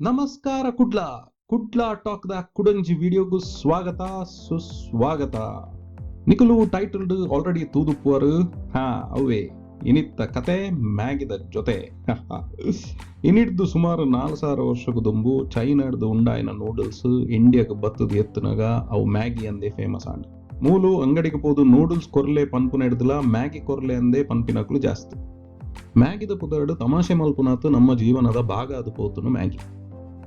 ನಮಸ್ಕಾರ Kudla Kudla talk the ಕುಡಂಜಿ ವಿಡಿಯೋಗೂ ಸ್ವಾಗತ ಸುಸ್ವಾಗತ. ನಿಕುಲು ಟೈಟಲ್ಡ್ ಆಲ್ರೆಡಿ ತೂದುಪ್ಪುವರು. ಹಾ ಅವೇ ಇನಿತ್ತ ಕತೆ ಮ್ಯಾಗಿದ ಜೊತೆ. ಇನಿಡ್ದು ಸುಮಾರು 4000 ವರ್ಷಕ್ಕೂ ದುಂಬು ಚೈನಾಡ್ದು ಉಂಡಾಯಿನ ನೂಡಲ್ಸ್ ಇಂಡಿಯಾಗೆ ಬತ್ತದ ಎತ್ತುನಗ ಅವು ಮ್ಯಾಗಿ ಅಂದೇ ಫೇಮಸ್ ಆಂಡ್. ಮೂಲು ಅಂಗಡಿಗೆ ಪೋದು ನೂಡಲ್ಸ್ ಕೊರ್ಲೆ ಪನ್ಪುನ ಹಿಡ್ದಲ ಮ್ಯಾಗಿ ಕೊರ್ಲೆ ಅಂದೇ ಪನ್ಪಿನಕ್ಲು ಜಾಸ್ತಿ. ಮ್ಯಾಗಿದ ಪುದರ್ಡು ತಮಾಷೆ ಮಲ್ಪುನಾತು ನಮ್ಮ ಜೀವನದ ಭಾಗ ಅದು ಪೋತುನು ಮ್ಯಾಗಿ.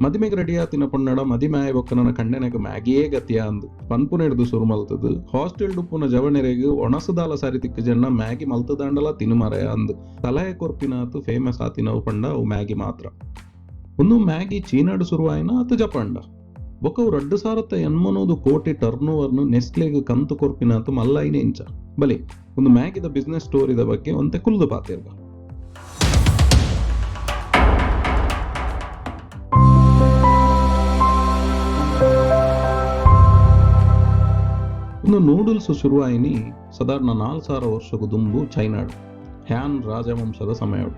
ಮದಿಮೆಗೆ ರೆಡಿ ಆತಿನ ಪೊನ್ನಡ ಮದಿಮೆ ಬೊಕ್ಕ ನನ್ನ ಕಂಡನೆಗೆ ಮ್ಯಾಗಿಯೇ ಗತಿಯ ಅಂದು ಪನ್ಪುನ ಹಿಡ್ದು ಸುರು ಮಲ್ತದು. ಹಾಸ್ಟೆಲ್ ಡುಪ್ಪುನ ಜವನೆರೆಗ್ ಒಣಸುದಾಲ ಸಾರಿ ತಿಕ್ಕ ಜನ ಮ್ಯಾಗಿ ಮಲ್ತದಾಂಡಲ ತಿನುಮರೆ ಅಂದು ತಲೆಯ ಕೊರ್ಪಿನಾತು ಫೇಮಸ್ ಆತಿನವು ಪಂಡ ಅವು ಮ್ಯಾಗಿ ಮಾತ್ರ. ಒಂದು ಮ್ಯಾಗಿ ಚೀನಾಡು ಶುರುವಾಯಿನ ಆತು ಜಪಾಂಡ ಬೊಕ್ಕವು 2,800 ಕೋಟಿ ಟರ್ನ್ ಓವರ್ನು ನೆಸ್ಲೆಗ್ ಕಂತು ಕೊರ್ಪಿನಾತು ಮಲ್ಲೈನೆ ಇಂಚ ಬಲಿ. ಒಂದು ಮ್ಯಾಗಿದ ಬಿಸ್ನೆಸ್ ಸ್ಟೋರಿದ ಬಗ್ಗೆ ಒಂತೆ ಕುಲ್ದು ಪಾತಿರ್ಗ. ಒಂದು ನೂಡಲ್ಸ್ ಶುರುವಾಯಿನಿ ಸಾಧಾರಣ 4000 ವರ್ಷಕ್ಕೂ ದುಂಬು ಚೈನಾಡು ಹ್ಯಾನ್ ರಾಜವಂಶದ ಸಮಯಡು.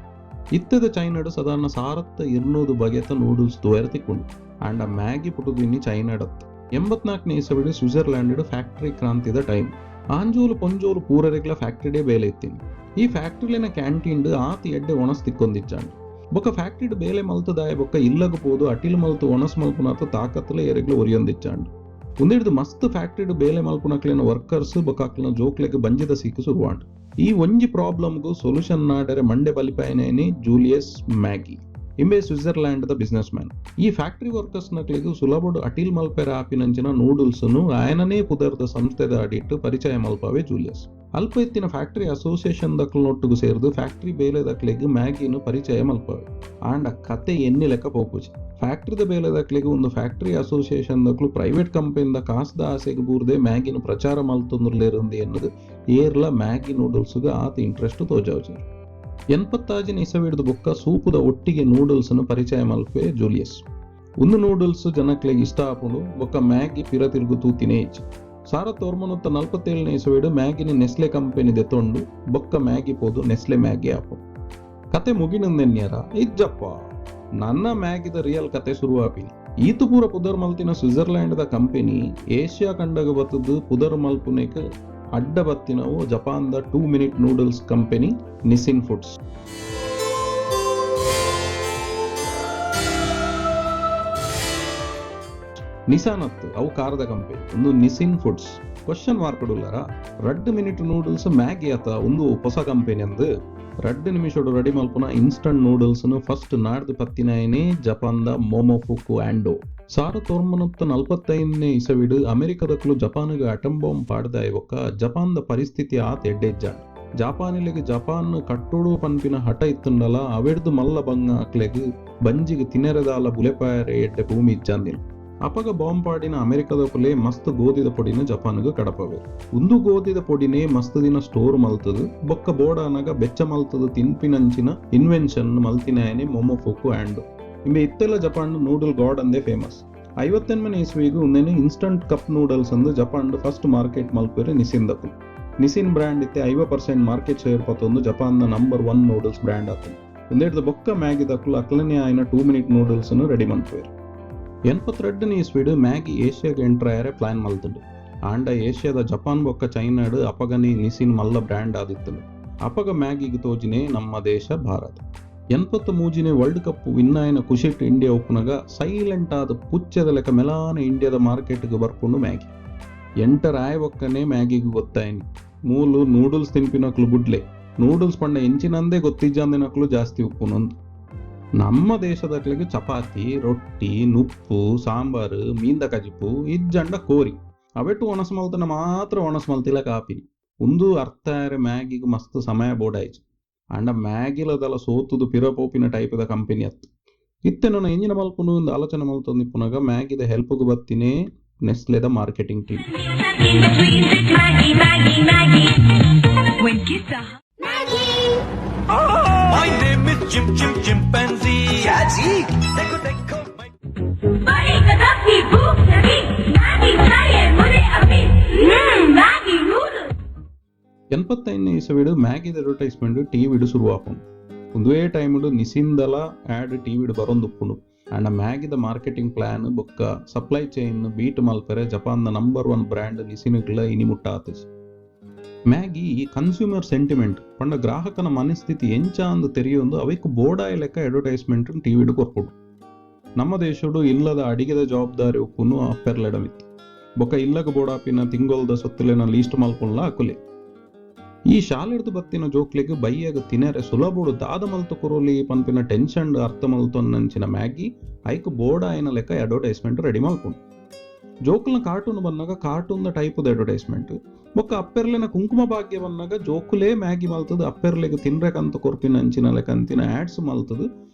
ಇತ್ತದ ಚೈನಾಡು ಸಾಧಾರಣ 1200 ಬಗೆತ ನೂಡಲ್ಸ್ ತೋಯರ್ ತಿಕ್ಕೊಂಡು. ಆಂಡ ಮ್ಯಾಗಿ ಪುಟುದಿನಿ ಚೈನಾಡತ್ತು. 84ನೇ ಇಸವಿಡು ಸ್ವಿಟ್ಜರ್ಲ್ಯಾಂಡ್ ಫ್ಯಾಕ್ಟರಿ ಕ್ರಾಂತಿದ ಟೈಮ್. ಆಂಜೋಲು ಪೊಂಜೋಲು ಪೂರರೆಗ್ಲ ಫ್ಯಾಕ್ಟರಿಡೇ ಬೇಲೆ ಇತ್ತೀನಿ. ಈ ಫ್ಯಾಕ್ಟರಿಲಿನ ಕ್ಯಾಂಟೀನ್ಡ್ ಆತಿ ಎಡ್ಡೆ ಒಣಸ್ ತಿಕ್ಕೊಂದಿಚ್ಚಾಂಡು. ಬೊಕ್ಕ ಫ್ಯಾಕ್ಟರಿಡ್ ಬೇಲೆ ಮಲ್ತದಾಯ ಬೊಕ್ಕ ಇಲ್ಲಗ ಪೋದು ಅಟಿಲ್ ಮಲ್ತು ಒಣಸ್ ಮಲ್ಪುನಾತು ತಾಕತ್ತಲೆ ಎರೆಗ್ಲ ಒರಿಯೊಂದಿಚ್ಚಾಂಡು. ಒಂದಿಡ್ದು ಮಸ್ತ್ ಫ್ಯಾಕ್ಟರಿಡ್ ಬೇಲೆ ಮಲ್ಪುನಕ್ಲಿನ ವರ್ಕರ್ಸ್ ಬೊಕ್ಕ ಅಕ್ಲಿನ ಜೋಕ್ಲೆಗ್ ಬಂಜಿದ ಸೀಕು ಶುರುವಾಂಡ್. ಈ ಒಂಜಿ ಪ್ರಾಬ್ಲಮ್ಗೂ ಸೊಲ್ಯೂಷನ್ ನಾಡರೆ ಮಂಡೆ ಬಲಿಪಾಯನೇನಿ ಜೂಲಿಯಸ್ ಮ್ಯಾಗಿ ಇಂಬೆ ಸ್ವಿಟ್ಜರ್ಲ್ಯಾಂಡ್ the business man. ಈ ಫ್ಯಾಕ್ಟರಿ ವರ್ಕರ್ಸ್ ನಕ್ಲಿಗ್ ಸುಲಭಡು ಅಟಿಲ್ ಮಲ್ಪೆರ ಆಪಿನಂಚಿನ ನೂಡಲ್ಸ್ ಆಯನನೇ ಪುದರ್ದ ಸಂಸ್ಥೆದ ಅಡಿಟ್ಟು ಪರಿಚಯ ಮಲ್ಪವೆ ಜೂಲಿಯಸ್. ಅಲ್ಪ ಎತ್ತಿನ ಫ್ಯಾಕ್ಟರಿ ಅಸೋಸಿಯೇಷನ್ ದಕ್ಲನೊಟ್ಟುಗು ಸೇರ್ದು ಫ್ಯಾಕ್ಟರಿ ಬೇಲೆ ದಕ್ಲೆಗ್ ಮ್ಯಾಗಿನ ಪರಿಚಯ ಮಲ್ಪವೆ. ಆಂಡ ಕತೆ ಎನ್ನಿ ಲೆಕ್ಕ ಪೋಪುಜಿ. ಫ್ಯಾಕ್ಟರಿದ ಬೇಲೆ ದಕ್ಲೆಗ್ ಒಂದು ಫ್ಯಾಕ್ಟರಿ ಅಸೋಸಿಯೇಷನ್ ದಕ್ಲು ಪ್ರೈವೇಟ್ ಕಂಪನಿದ ಕಾಸ್ದ ಆಸೆಗೆ ಬೂರ್ದೆ ಮ್ಯಾಗಿನ ಪ್ರಚಾರ ಮಲ್ತೊಂದುರ್ಲೇರುಂದು ಎನ್ನುದು ಏರ್ಲ ಮ್ಯಾಗಿ ನೂಡಲ್ಸ್ಗೆ ಆತ ಇಂಟ್ರೆಸ್ಟ್ ತೋಜಾವುಜಿ. 86ನೇ ಇಸವಿಡ್ದು ಬೊಕ್ಕ ಸೂಪುದ ಒಟ್ಟಿಗೆ ನೂಡಲ್ಸ್ ಪರಿಚಯ ಮಲ್ಪೆ ಜೂಲಿಯಸ್. ಒಂದು ನೂಡಲ್ಸ್ ಜನಕ್ಲೆಗ್ ಇಷ್ಟ ಆಪುಂಡು ಬೊಕ್ಕ ಮ್ಯಾಗಿ ಪಿರ ತಿರುಗು ತೂತಿನೇ ಇಜ್ಜಿ. 1947ನೇ ಇಸವಿಡು ಮ್ಯಾಗಿನ ನೆಸ್ಲೆ ಕಂಪನಿ ದೆತ್ತೊಂಡು ಬೊಕ್ಕ ಮ್ಯಾಗಿ ಪೋದು ನೆಸ್ಲೆ ಮ್ಯಾಗಿ ಆಪುಂಡು. ಕತೆ ಮುಗಿನಂದೆನ್ಯಾರ ಇಜ್ಜಪ್ಪ ನನ್ನ ಮ್ಯಾಗಿದ ರಿಯಲ್ ಕತೆ ಶುರುವಾಪಿನಿ. ಈತು ಪೂರ ಪುದರ್ ಮಲ್ತಿನ ಸ್ವಿಟ್ಜರ್ಲ್ಯಾಂಡ್ the company Asia ಖಂಡಗ ಬತ್ತದ್ದು ಪುದರ್ ಮಲ್ಪುನೆಕ್ ಅಡ್ಡ ಬತ್ತಿನವು Japan the 2 minute noodles company Nissin Foods. Nissan ಅತ್ತು ಅವು ಕಾರದ ಕಂಪನಿ ಒಂದು ನಿಸಿನ್ ಫುಡ್ಸ್. ಕ್ವಶನ್ ಮಾರ್ಕ್ ಉಳ್ಳಾರ 2 ಮಿನಿಟ್ ನೂಡಲ್ಸ್ ಮ್ಯಾಗಿ ಆತ ಒಂದು ಹೊಸ ಕಂಪನಿ ಅಂದು 2 ನಿಮಿಷಡು ರೆಡಿ ಮಲ್ಪುನ ಇನ್ಸ್ಟಂಟ್ ನೂಡಲ್ಸ್ ಫಸ್ಟ್ ನಾಡ್ದು ಪತ್ತಿನಾಯನೇ ಜಪಾನ್ the ಮೋಮೋಫುಕು ಆಂಡೋ. 1945ನೇ ಇಸವಿಡು ಅಮೆರಿಕದಕ್ಲು ಜಪಾನ್ಗೆ ಅಟಮ್ ಬಾಂಬ್ ಪಾಡ್ದಾಯ ಬೊಕ್ಕ ಜಪಾನ್ the ಪರಿಸ್ಥಿತಿ ಆತ ಎಡ್ಡೆಜ್ಜಾಂಡ್. ಜಪಾನಿಲಿಗೆ ಜಪಾನ್ ಕಟ್ಟೋಡು ಪನ್ಪಿನ ಹಠ ಇತ್ತುಂಡಲ ಅವೆಡ್ದು ಮಲ್ಲ ಬಂಗ ಅಕ್ಲೆಗ್ ಬಂಜಿಗೆ ತಿನೆರೆದಾಲ ಬುಲೆಪಾಯರೆ ಎಡ್ಡೆ ಭೂಮಿ ಇಜ್ಜಾಂದಿಲ್ಲ. ಅಪಗ ಬಾಂಬ್ ಪಾಡಿನ ಅಮೆರಿಕದ ಪುಲೆ ಮಸ್ತ್ ಗೋಧಿದ ಪೊಡಿನ ಜಪಾನ್ಗೆ ಕಡಪವೆ. ಒಂದು ಗೋಧಿದ ಪೊಡಿನೇ ಮಸ್ತ್ ದಿನ ಸ್ಟೋರ್ ಮಲ್ತದು ಬೊಕ್ಕ ಬೋಡಾನಗ ಬೆಚ್ಚ ಮಲ್ತದು ತಿನ್ಪಿನಂಚಿನ ಇನ್ವೆನ್ಷನ್ ಮಲ್ತಿನಾಯನೆ ಮೊಮೊಫುಕು ಆಂಡೋ. ಇಂಬೆ ಇತ್ತೆಲ್ಲ ಜಪಾನ್ ನೂಡಲ್ ಗಾಡ್ ಅಂದೇ ಫೇಮಸ್. 58ನೇ ಇಸ್ವಿಗೂ ಒಂದೇನೆ ಇನ್ಸ್ಟಂಟ್ ಕಪ್ ನೂಡಲ್ಸ್ ಅಂದು ಜಪಾನ್ ಫಸ್ಟ್ ಮಾರ್ಕೆಟ್ ಮಲ್ಪೆರೆ ನಿಸಿನ್ ದಕುಲು. ನಿಸಿನ್ ಬ್ರ್ಯಾಂಡ್ ಇತ್ತೆ 50% ಮಾರ್ಕೆಟ್ ಶೇರ್ ಪತ್ತೊಂದು ಜಪಾನ್ ನ ನಂಬರ್ 1 ನೂಡಲ್ಸ್ ಬ್ರ್ಯಾಂಡ್ ಆತನು. ಒಂದೇಡ್ದ ಬೊಕ್ಕ ಮ್ಯಾಗಿ ದಕುಲು ಅಕ್ಲನೆ ಆಯ್ನ 2 ಮಿನಿಟ್ ನೂಡಲ್ಸ್ ರೆಡಿ ಮಲ್ಪುವೆರ್. 82ನೇ ಇಸ್ವಿಡು ಮ್ಯಾಗಿ ಏಷ್ಯಾಗೆ ಎಂಟರ್ ಆಯರೆ ಪ್ಲಾನ್ ಮಲ್ತುಂಡು. ಆಂಡ ಏಷ್ಯಾದ ಜಪಾನ್ ಬೊಕ್ಕ ಚೈನಾಡು ಅಪಗನೆ ನಿಸಿನ್ ಮಲ್ಲ ಬ್ರ್ಯಾಂಡ್ ಆದಿತ್ತುಂಡು. ಅಪಗ ಮ್ಯಾಗಿಗೆ ತೋಜಿನೆ ನಮ್ಮ ದೇಶ ಭಾರತ. 83ನೇ ವರ್ಲ್ಡ್ ಕಪ್ ವಿನ್ ಆಯಿನ ಖುಷಿಟ್ ಇಂಡಿಯಾ ಉಪ್ಪುನಗ ಸೈಲೆಂಟ್ ಆದ ಪುಚ್ಚದ ಲೆಕ್ಕ ಮೆಲಾನ ಇಂಡಿಯಾದ ಮಾರ್ಕೆಟ್ಗೆ ಬರ್ಪುಂಡು ಮ್ಯಾಗಿ. ಎಂಟರ್ ಆಯ ಬೊಕ್ಕನೆ ಮ್ಯಾಗಿಗೆ ಗೊತ್ತಾಯಿನಿ ಮೂಲು ನೂಡಲ್ಸ್ ತಿನ್ಪಿನಕ್ಲು ಬುಡ್ಲೆ ನೂಡಲ್ಸ್ ಪಂಡ ಎಂಚಿನಂದೇ ಗೊತ್ತಿಜ್ಜಾಂದಿನಕ್ಲು ಜಾಸ್ತಿ ಉಪ್ಪುನೊಂದು. ನಮ್ಮ ದೇಶದಕ್ಲಿಗೆ ಚಪಾತಿ ರೊಟ್ಟಿ ನುಪ್ಪು ಸಾಂಬಾರು ಮೀಂದ ಕಜಿಪು ಇಜ್ಜಂಡ ಕೋರಿ ಅವೆಟ್ಟು ಒಣಸ್ ಮಲ್ತನ ಮಾತ್ರ ಒಣಸ್ ಮಲ್ತಿಲ್ಲ ಕಾಪಿನಿ. ಒಂದು ಅರ್ಥ ಆರೆ ಮ್ಯಾಗಿಗೆ ಮಸ್ತ್ ಸಮಯ ಬೋಡಾಯ್ತು. ಆಂಡ ಮ್ಯಾಗಿಲದಲ ಸೋತುದು ಪಿರಪೋಪಿನ ಟೈಪದ ಕಂಪನಿ ಅತ್ತು. ಇತ್ತೆ ನನ್ನ ಎಂಜಿನ ಮಲ್ಪುನು ಒಂದು ಆಲೋಚನೆ ಮಲ್ತೊಂದು ಇಪ್ಪುನಗ ಮ್ಯಾಗಿದ ಹೆಲ್ಪ್ಗೆ ಬತ್ತಿನೇ ನೆಸ್ಲೆದ marketing team. When kids are My name is Chim Chim Chimpanzee. देखो देखो my बड़ी गजब की भूख लगी, मैगी चाहिए मुझे अभी, मैगी नूडल्स. 85ನೇ ಇಸವಿಡು ಮ್ಯಾಗಿದ ಅಡ್ವರ್ಟೈಸ್ಮೆಂಟ್ ಟಿವಿಡು ಶುರುವಾಪುಂಡು. ಒಂದುವೇ ಟೈಮ್ಡು ನಿಸಿಂದಲ ಆ್ಯಡ್ ಟಿವಿಡು ಬರೊಂದುಪ್ಪುಂಡು. ಆಂಡ ಮ್ಯಾಗಿದ ಮಾರ್ಕೆಟಿಂಗ್ ಪ್ಲಾನ್ ಬೊಕ್ಕ ಸಪ್ಲೈ ಚೈನ್ ಬೀಟ್ ಮಲ್ಪೆರೆ ಜಪಾನ್ದ ನಂಬರ್ ಒನ್ ಬ್ರ್ಯಾಂಡ್ ನಿಸಿನುಗ್ಲ ಇನಿ ಮುಟ್ಟ ಆತಿಜಿ. ಮ್ಯಾಗಿ ಈ ಕನ್ಸ್ಯೂಮರ್ ಸೆಂಟಿಮೆಂಟ್ ಪಂಡ ಗ್ರಾಹಕನ ಮನಸ್ಥಿತಿ ಎಂಚ ಅಂದ್ ತೆರಿಯೊಂದು ಅವೆಕ್ ಬೋಡಾಯ ಲೆಕ್ಕ ಅಡ್ವರ್ಟೈಸ್ಮೆಂಟ್ ಟಿವಿಡ್ ಕೊರ್ಪುಂಡು. ನಮ್ಮ ದೇಶಡು ಇಲ್ಲದ ಅಡಿಗೆದ ಜವಾಬ್ದಾರಿ ಉಪ್ಪುನು ಅಪ್ಪೆರ್ಲೆಡಮಿತ್ತು ಬೊಕ್ಕ ಇಲ್ಲಗ ಬೋಡಾಪಿನ ತಿಂಗೊಲ್ದ ಸೊತ್ತುಲೆನ ಲೀಸ್ಟ್ ಮಲ್ಪುನ್ಲ ಅಕುಲೆ. ಈ ಶಾಲೆಡ್ದು ಬತ್ತಿನ ಜೋಕ್ಲೆಗ್ ಬಯ್ಯಗ ತಿನರೆ ಸುಲಭೋಡು ದಾದ ಮಲ್ತು ಕೊರೊಲಿ ಪನ್ಪಿನ ಟೆನ್ಷನ್ ಅರ್ಥ ಮಲ್ತೊನ್ನಂಚಿನ ಮ್ಯಾಗಿ ಐಕ್ ಬೋಡಾಯಿನ ಲೆಕ್ಕ ಅಡ್ವರ್ಟೈಸ್ಮೆಂಟ್ ರೆಡಿ ಮಲ್ಪುಂಡು. ಜೋಕುಲ್ನ ಕಾರ್ಟೂನ್ ಬನ್ನಗ ಕಾರ್ಟೂನ್ ದ ಟೈಪುದ ಅಡ್ವರ್ಟೈಸ್ಮೆಂಟ್ ಬೊಕ್ಕ ಅಪ್ಪೆರ್ಲೆನ ಕುಂಕುಮ ಭಾಗ್ಯ ಬನ್ನಗ ಜೋಕುಲೇ ಮ್ಯಾಗಿ ಮಲ್ತದು ಅಪ್ಪೆರ್ಲೆಗ್ ತಿನ್ರೆಕಂತ ಕೊರ್ಪಿನ ಅಂಚಿನ ಲೆಕ್ಕಂತಿನ ಆಡ್ಸ್ ಮಲ್ತದು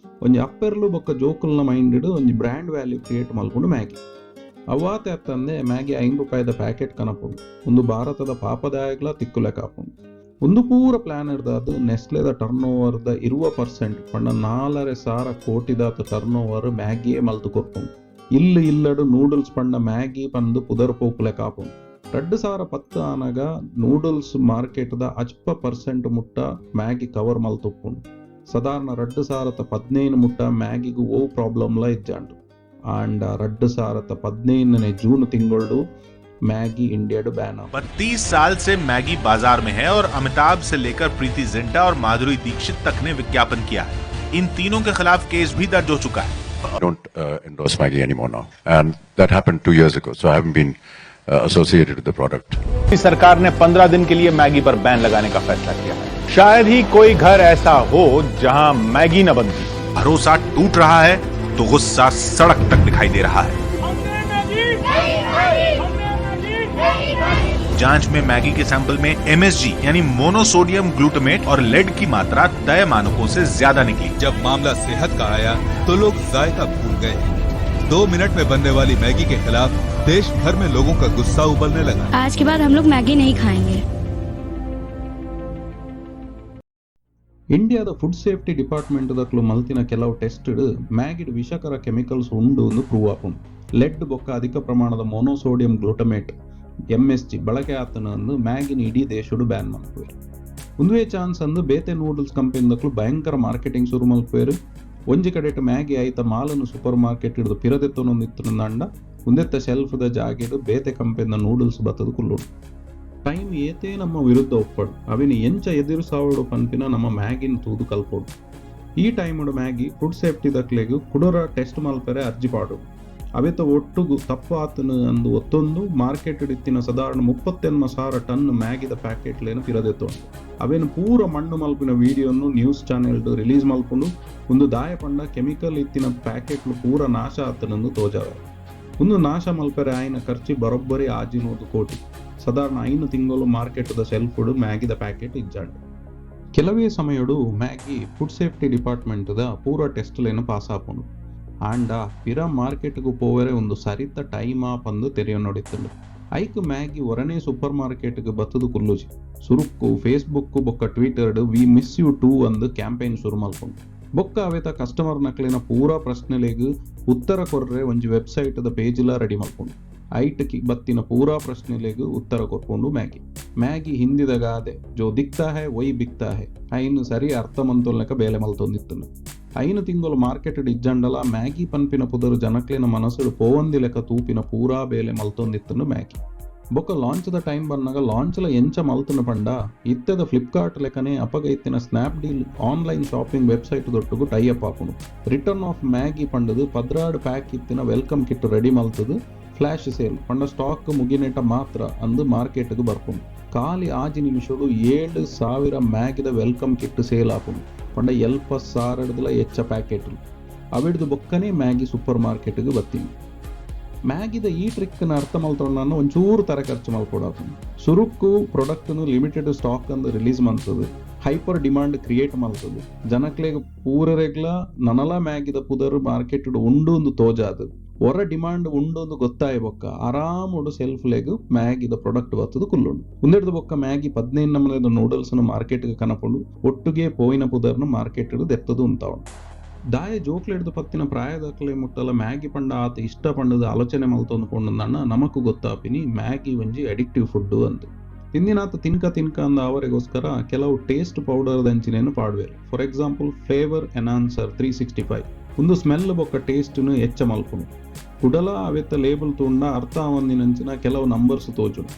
ಒಂಜಿ ಅಪ್ಪೆರ್ಲು ಬೊಕ್ಕ ಜೋಕುಲ್ನ ಮೈಂಡ್ ಒಂಜಿ ಬ್ರ್ಯಾಂಡ್ ವ್ಯಾಲ್ಯೂ ಕ್ರಿಯೇಟ್ ಮಲ್ಪುಂಡು ಮ್ಯಾಗಿ. ಅವ್ವಾತೆ ಅತ್ತಂದೆ ಮ್ಯಾಗಿ 5 ರೂಪಾಯಿದ ಪ್ಯಾಕೆಟ್ ಕನಪುಂಡು. ಒಂದು ಭಾರತದ ಪಾಪದಾಯಗ್ಲ ತಿಕ್ಕುಲೆಕ ಆಪುಂಡು. ಒಂದು ಪೂರ ಪ್ಲಾನ್ ಇರ್ದಾದ್ ನೆಸ್ಲೆದ ಟರ್ನ್ ಓವರ್ ದ 20% ಪಂಡ 4.5 ಕೋಟಿದಾತ್ ಟರ್ನ್ ಓವರ್ ಮ್ಯಾಗಿಯೇ ಮಲ್ತು ಕೊರ್ಪುಂಡು. ಇಲ್ಲು ಇಲ್ಲಡು ನೂಡಲ್ಸ್ ಪಂಡ ಮ್ಯಾಗಿ ಪಂದು ಪುದರ್ ಪೋಪುಲೆಕ ಆಪುಂಡು. 2010 ಆನಗ ನೂಡಲ್ಸ್ ಮಾರ್ಕೆಟ್ ದ 5% ಮುಟ್ಟ ಮ್ಯಾಗಿ ಕವರ್ ಮಲ್ತುಪ್ಪುಂಡು. ಸಾಧಾರಣ 2015 ಮುಟ್ಟ ಮ್ಯಾಗಿಗೂ ಓ ಪ್ರಾಬ್ಲಮ್ಲ ಇಜ್ಜಾಂಡು. ಆಂಡ 2015 ಜೂನ್ ತಿಂಗಳು मैगी इंडिया बैन। 32 साल से मैगी बाजार में है और अमिताभ से लेकर प्रीति जिंटा और माधुरी दीक्षित तक ने विज्ञापन किया है। इन तीनों के खिलाफ केस भी दर्ज हो चुका है। I don't endorse Maggie anymore now, and that happened 2 years ago. So I haven't been associated with the product. सरकार ने 15 दिन के लिए मैगी पर बैन लगाने का फैसला किया है। शायद ही कोई घर ऐसा हो जहां मैगी न बनती। भरोसा टूट रहा है तो गुस्सा सड़क तक दिखाई दे रहा है। जांच में मैगी के सैंपल में एमएसजी यानी मोनोसोडियम ग्लूटामेट और लेड की मात्रा तय मानकों से ज्यादा निकली। जब मामला सेहत का आया तो लोग जायका भूल गए। 2 मिनट में बनने वाली मैगी के खिलाफ देश भर में लोगों का गुस्सा उबलने लगा। आज के बाद हम लोग मैगी नहीं खाएंगे। ಇಂಡಿಯಾದ ಫುಡ್ ಸೇಫ್ಟಿ ಡಿಪಾರ್ಟ್ಮೆಂಟ್ ದಕ್ಲು ಮಲ್ತಿನ ಕೆಲವು ಟೆಸ್ಟ್ ಮ್ಯಾಗಿಡ್ ವಿಷಕರ ಕೆಮಿಕಲ್ಸ್ ಉಂಡು ಎಂದು ಪ್ರೂವ್ ಆಪುಂಡು. ಲೆಡ್ ಬೊಕ್ಕ ಅಧಿಕ ಪ್ರಮಾಣದ ಮೊನೋಸೋಡಿಯಂ ಗ್ಲೂಟಮೇಟ್ ಎಂಎಸ್ಜಿ ಬಳಕೆ ಆತನ ಅಂದು ಮ್ಯಾಗಿನ ಇಡೀ ದೇಶಡು ಬ್ಯಾನ್ ಮಲ್ಪುವೆರ್. ಉಂದುವೇ ಚಾನ್ಸ್ ಅಂದು ಬೇತೆ ನೂಡಲ್ಸ್ ಕಂಪನಿದಕ್ಲು ಭಯಂಕರ ಮಾರ್ಕೆಟಿಂಗ್ ಶುರು ಮಲ್ಪುವೆರ್. ಒಂಜಿ ಕಡೆಟ್ ಮ್ಯಾಗಿ ಆಯ್ತ ಮಾಲನ್ನು ಸೂಪರ್ ಮಾರ್ಕೆಟ್ ಹಿಡಿದು ಪಿರದೆತ್ತೊಂದಿತ್ತಂಡ ಉಂದೆತ್ತ ಶೆಲ್ಫ್ದ ಜಾಗೆಡ್ ಬೇತೆ ಕಂಪನಿದ ನೂಡಲ್ಸ್ ಬತ್ತದು ಕುಲ್ಲುಡು. ಟೈಮ್ ಏತೇ ನಮ್ಮ ವಿರುದ್ಧ ಒಪ್ಪಡು ಅವಿನ ಎಂಚ ಎದುರಿಸಾವಡು ಪನ್ಪಿನ ನಮ್ಮ ಮ್ಯಾಗಿನ ತೂದು ಕಲ್ಪೋಡು. ಈ ಟೈಮುಡು ಮ್ಯಾಗಿ ಫುಡ್ ಸೇಫ್ಟಿ ದಕ್ಲೆಗ್ ಕುಡೊರ ಟೆಸ್ಟ್ ಮಲ್ಪೆರೆ ಅರ್ಜಿ ಪಾಡು. ಅವೆತ ಒಟ್ಟುಗು ತಪ್ಪು ಆತನು ಅಂದು ಒತ್ತೊಂದು ಮಾರ್ಕೆಟ್ ಇತ್ತಿನ ಸಾಧಾರಣ 38,000 ಟನ್ ಮ್ಯಾಗಿದ ಪ್ಯಾಕೆಟ್ಲೇನು ಪಿರದೆತ್ತೊಂಡು. ಅವೇನು ಪೂರ ಮಣ್ಣು ಮಲ್ಪಿನ ವಿಡಿಯೋನು ನ್ಯೂಸ್ ಚಾನೆಲ್ ರಿಲೀಸ್ ಮಲ್ಪುಂಡು. ಒಂದು ದಾಯ ಪಂಡ ಕೆಮಿಕಲ್ ಇತ್ತಿನ ಪ್ಯಾಕೆಟ್ಲು ಪೂರ ನಾಶ ಆತನಂದು ತೋಜಾವೆ. ಒಂದು ನಾಶ ಮಲ್ಪೆರೆ ಆಯ್ನ ಖರ್ಚಿ ಬರೋಬ್ಬರಿ 600 ಕೋಟಿ. ಸಾಧಾರಣ 5 ತಿಂಗಳು ಮಾರ್ಕೆಟ್ದ ಶೆಲ್ಫುಡು ಮ್ಯಾಗಿದ ಪ್ಯಾಕೆಟ್ ಇಜ್ಜಾಂಡು. ಕೆಲವೇ ಸಮಯಡು ಮ್ಯಾಗಿ ಫುಡ್ ಸೇಫ್ಟಿ ಡಿಪಾರ್ಟ್ಮೆಂಟ್ದ ಪೂರ ಟೆಸ್ಟ್ಲೇನು ಪಾಸ್ ಆಪುಂಡು. ಆಂಡ ಪಿರ ಮಾರ್ಕೆಟ್ಗೂ ಪೋವೆರೆ ಒಂದು ಸರಿತ ಟೈಮ್ ಆಪ್ ಅಂದು ತೆರೆಯೋ ನೋಡಿತ್ತಂಡು. ಐಕ್ ಮ್ಯಾಗಿ ಒರನೇ ಸೂಪರ್ ಮಾರ್ಕೆಟ್ಗೆ ಬತ್ತದು ಕುಲ್ಲುಜಿ. ಸುರುಕ್ಕು ಫೇಸ್ಬುಕ್ ಬೊಕ್ಕ ಟ್ವಿಟರ್ಡ್ we miss you two ಅಂದು ಕ್ಯಾಂಪೇನ್ ಶುರು ಮಲ್ಪುಂಡು. ಬೊಕ್ಕ ಅವೆತ ಕಸ್ಟಮರ್ ನಕ್ಲಿನ ಪೂರಾ ಪ್ರಶ್ನೆಲೆಗ್ ಉತ್ತರ ಕೊರ್ರೆ ಒಂಜಿ ವೆಬ್ಸೈಟ್ದ ಪೇಜ್ಲ ರೆಡಿ ಮಲ್ಪುಂಡು. ಐಟ್ ಬತ್ತಿನ ಪೂರಾ ಪ್ರಶ್ನೆಲೆಗ್ ಉತ್ತರ ಕೊರ್ಪುಂಡು ಮ್ಯಾಗಿ. ಮ್ಯಾಗಿ ಹಿಂದಿದ ಗಾದೆ ಜೋ ದಿಕ್ತಾ ಹೈ ವೈ ಬಿಕ್ತಾ ಹೈ ಐನ್ ಸರಿ ಅರ್ಥ ಮಂತೊಲ್ಲೆಕ ಬೇಲೆ ಮಲ್ತೊಂದಿತ್ತುಂಡು. 5 ತಿಂಗಳು ಮಾರ್ಕೆಟ್ ಇಜ್ಜಂಡಲ ಮ್ಯಾಗಿ ಪನ್ಪಿನ ಪುದರು ಜನಕ್ಲೆನ ಮನಸ್ಸುಡು ಪೋವಂದಿ ಲೆಕ್ಕ ತೂಪಿನ ಪೂರಾ ಬೇಲೆ ಮಲ್ತೊಂದಿತ್ತುಂಡು ಮ್ಯಾಗಿ. ಬೊಕ್ಕ ಲಾಂಚ್ದ ಟೈಮ್ ಬನ್ನಗ ಲಾಂಚ್ಲ ಎಂಚ ಮಲ್ತುನ ಪಂಡ ಇತ್ತೆದ ಫ್ಲಿಪ್ಕಾರ್ಟ್ ಲೆಕ್ಕನೆ ಅಪಗ ಇತ್ತಿನ Snapdeal online shopping website ದೊಟ್ಟುಗು ಟೈ ಅಪ್ ಆಪುಂಡು. ರಿಟರ್ನ್ ಆಫ್ ಮ್ಯಾಗಿ ಪಂಡದು 12 ಪ್ಯಾಕ್ ಇತ್ತಿನ welcome kit ready ಮಲ್ತದು ಫ್ಲಾಶ್ ಸೇಲ್ ಪಂಡ ಸ್ಟಾಕ್ ಮುಗಿನೇಟ ಮಾತ್ರ ಅಂದು ಮಾರ್ಕೆಟ್ಗೆ ಬರ್ಪುಂಡು. ಖಾಲಿ 6 ನಿಮಿಷಡು 7,000 ಮ್ಯಾಗಿದ welcome kit sale ಆಪುಂಡು. ಪಂಡ ಎಲ್ಪ ಸಾರಡ್ದಲ ಎಚ್ಚ ಪ್ಯಾಕೆಟ್ ಅವಿಡ್ದು ಬೊಕ್ಕನೆ ಮ್ಯಾಗಿ ಸೂಪರ್ ಮಾರ್ಕೆಟ್ಗೆ ಬತ್ತೀನಿ. ಮ್ಯಾಗಿದ ಈ ಟ್ರಿಕ್ನ ಅರ್ಥ ಮಲ್ತೊಂಡನ್ನು ಒಂಚೂರು ತರೆ ಖರ್ಚು ಮಲ್ಪೊಡಾಪುಂಡು. ಸುರುಕ್ಕು ಪ್ರೊಡಕ್ಟ್ನು ಲಿಮಿಟೆಡ್ ಸ್ಟಾಕ್ ಅಂದು ರಿಲೀಸ್ ಮಲ್ತದು ಹೈಪರ್ ಡಿಮಾಂಡ್ ಕ್ರಿಯೇಟ್ ಮಲ್ತದು ಜನಕ್ಲೆಗ್ ಪೂರರೆಗ್ಲ ನನಲ ಮ್ಯಾಗಿದ ಪುದರ್ ಮಾರ್ಕೆಟ್ ಉಂಡು ಒಂದು ತೋಜಾದು ಹೊರ ಡಿಮಾಂಡ್ ಉಂಡು ಒಂದು ಗೊತ್ತಾಯ ಬೊಕ್ಕ ಆರಾಮುಡು ಸೆಲ್ಫ್ ಲೆಗ್ ಮ್ಯಾಗಿದ ಪ್ರೊಡಕ್ಟ್ ಬತ್ತದು ಕುಲ್ಲುಂಡು. ಉಂದೆಡ್ದು ಬೊಕ್ಕ ಮ್ಯಾಗಿ 15 ನಮೂನೆದ ನೂಡಲ್ಸ್ ಮಾರ್ಕೆಟ್ಗೆ ಕನಪುಂಡು. ಒಟ್ಟುಗೆ ಪೋಯಿನ ಪುದರ್ನು ಮಾರ್ಕೆಟ್ ದೆತ್ತದು ಉಂತಾವುಂಡು. ದಾಯ ಜೋಕ್ಲೆಡ್ದು ಪತ್ತಿನ ಪ್ರಾಯದಕ್ಲೆ ಮುಟ್ಟಲ ಮ್ಯಾಗಿ ಪಂಡ ಆತ ಇಷ್ಟ ಪಂಡದ ಆಲೋಚನೆ ಮಲ್ತೊಂದು ಪೋಂಡಂದಣ್ಣ ನಮಕ್ ಗೊತ್ತಾಪಿನಿ ಮ್ಯಾಗಿ ಒಂಜಿ ಅಡಿಕ್ಟಿವ್ ಫುಡ್ ಅಂತ. ತಿಂದಿನಾತ ತಿನ್ಕ ತಿನ್ಕ ಅಂದ ಅವರಿಗೋಸ್ಕರ ಕೆಲವು ಟೇಸ್ಟ್ ಪೌಡರ್ ದಂಚಿನೇನು ಪಾಡುವೆರ್. For example, flavour enhancer 365. ಉಂದು ಸ್ಮೆಲ್ ಬೊಕ್ಕ ಟೇಸ್ಟ್ ನು ಎಚ್ಚ ಮಲ್ಪುಂಡು. ಕುಡಲ ಅವೆತ್ತ ಲೇಬಲ್ ತೂಂಡ ಅರ್ಥ ಆವಂದಿನಂಚಿನ ಕೆಲವು ನಂಬರ್ಸ್ ತೋಜುಂಡು.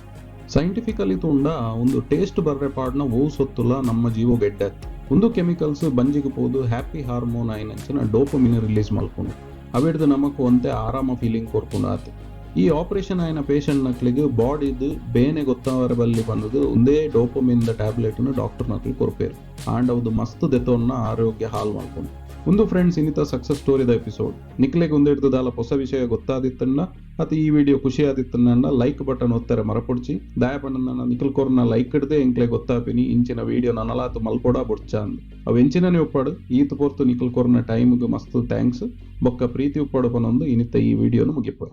ಸೈಂಟಿಫಿಕಲಿ ತೂಂಡ ಉಂದು ಟೇಸ್ಟ್ ಬರ್ರೆ ಪಾಡ್ನ ಒವು ಸೊತ್ತುಲ ನಮ್ಮ ಜೀವೊಗು ಎಡ್ಡೆ ಅತ್ತ್. ಉಂದು ಕೆಮಿಕಲ್ಸ್ ಬಂಜಿಗ್ ಪೋದು ಹ್ಯಾಪಿ ಹಾರ್ಮೋನ್ ಆಯಿನಂಚಿನ ಡೋಪಮಿನ್ ರಿಲೀಸ್ ಮಲ್ಪುಂಡು. ಅವೆಡ್ದ್ ನಮಕ್ ಒಂತೆ ಆರಾಮ ಫೀಲಿಂಗ್ ಕೊರ್ಪುಂಡು ಆತೆ. ಈ ಆಪರೇಷನ್ ಆಯಿನ ಪೇಷಂಟ್ ನಕ್ಲೆಗ್ ಬಾಡಿದ್ ಬೇನೆ ಗೊತ್ತಾವರೆ ಬಲ್ಲಿ ಪಂದ್ ಉಂದೇ ಡೋಪಮಿನ್ ದ ಟ್ಯಾಬ್ಲೆಟ್ ನ್ ಡಾಕ್ಟರ್ ನಕುಲು ಕೊರ್ಪೆರ್. ಆಂಡ ಉಂದು ಮಸ್ತ್ ದೆತೊನ್ನ ಆರೋಗ್ಯ ಹಾಲ್ ಮಲ್ಪುಂಡು. ಉಂದು ಫ್ರೆಂಡ್ಸ್ ಇನಿತ ಸಕ್ಸಸ್ ಸ್ಟೋರಿದ ಎಪಿಸೋಡ್. ನಿಕ್ಲೆಗ್ ಉಂದೆಡ್ದ್ ದಾಲ ಪೊಸ ವಿಷಯ ಗೊತ್ತಾದಿತ್ತ್ಂಡ ಅತ್ ಈ ವಿಡಿಯೋ ಖುಷಿ ಆದಿತ್ತ್ಂಡ ಲೈಕ್ ಬಟನ್ ಒತ್ತರೆ ಮರಪೊಡ್ಚಿ. ದಾಯೆ ಪಂಡ ನಿಕುಲು ಕೊರ್ನ ಲೈಕ್ ಡ್ದೇ ಎಂಕ್ಲೆಗ್ ಗೊತ್ತಾಪಿನಿ ಇಂಚಿನ ವಿಡಿಯೋ ನನಲಾತ್ ಮಲ್ಪೊಡಾ ಬೊಡ್ಚಾ ಅಂದ್. ಅವು ಎಂಚಿನನೆ ಉಪ್ಪಡ್, ಈತ್ ಪೊರ್ತು ನಿಕುಲು ಕೊರ್ನ ಟೈಮ್ ಗ್ ಮಸ್ತ್ thanks. ಬೊಕ್ಕ ಪ್ರೀತಿ ಉಪ್ಪಡ್ ಪನೊಂದು ಇನಿತ ಈ ವಿಡಿಯೋನು ಮುಗಿಪುವೆ.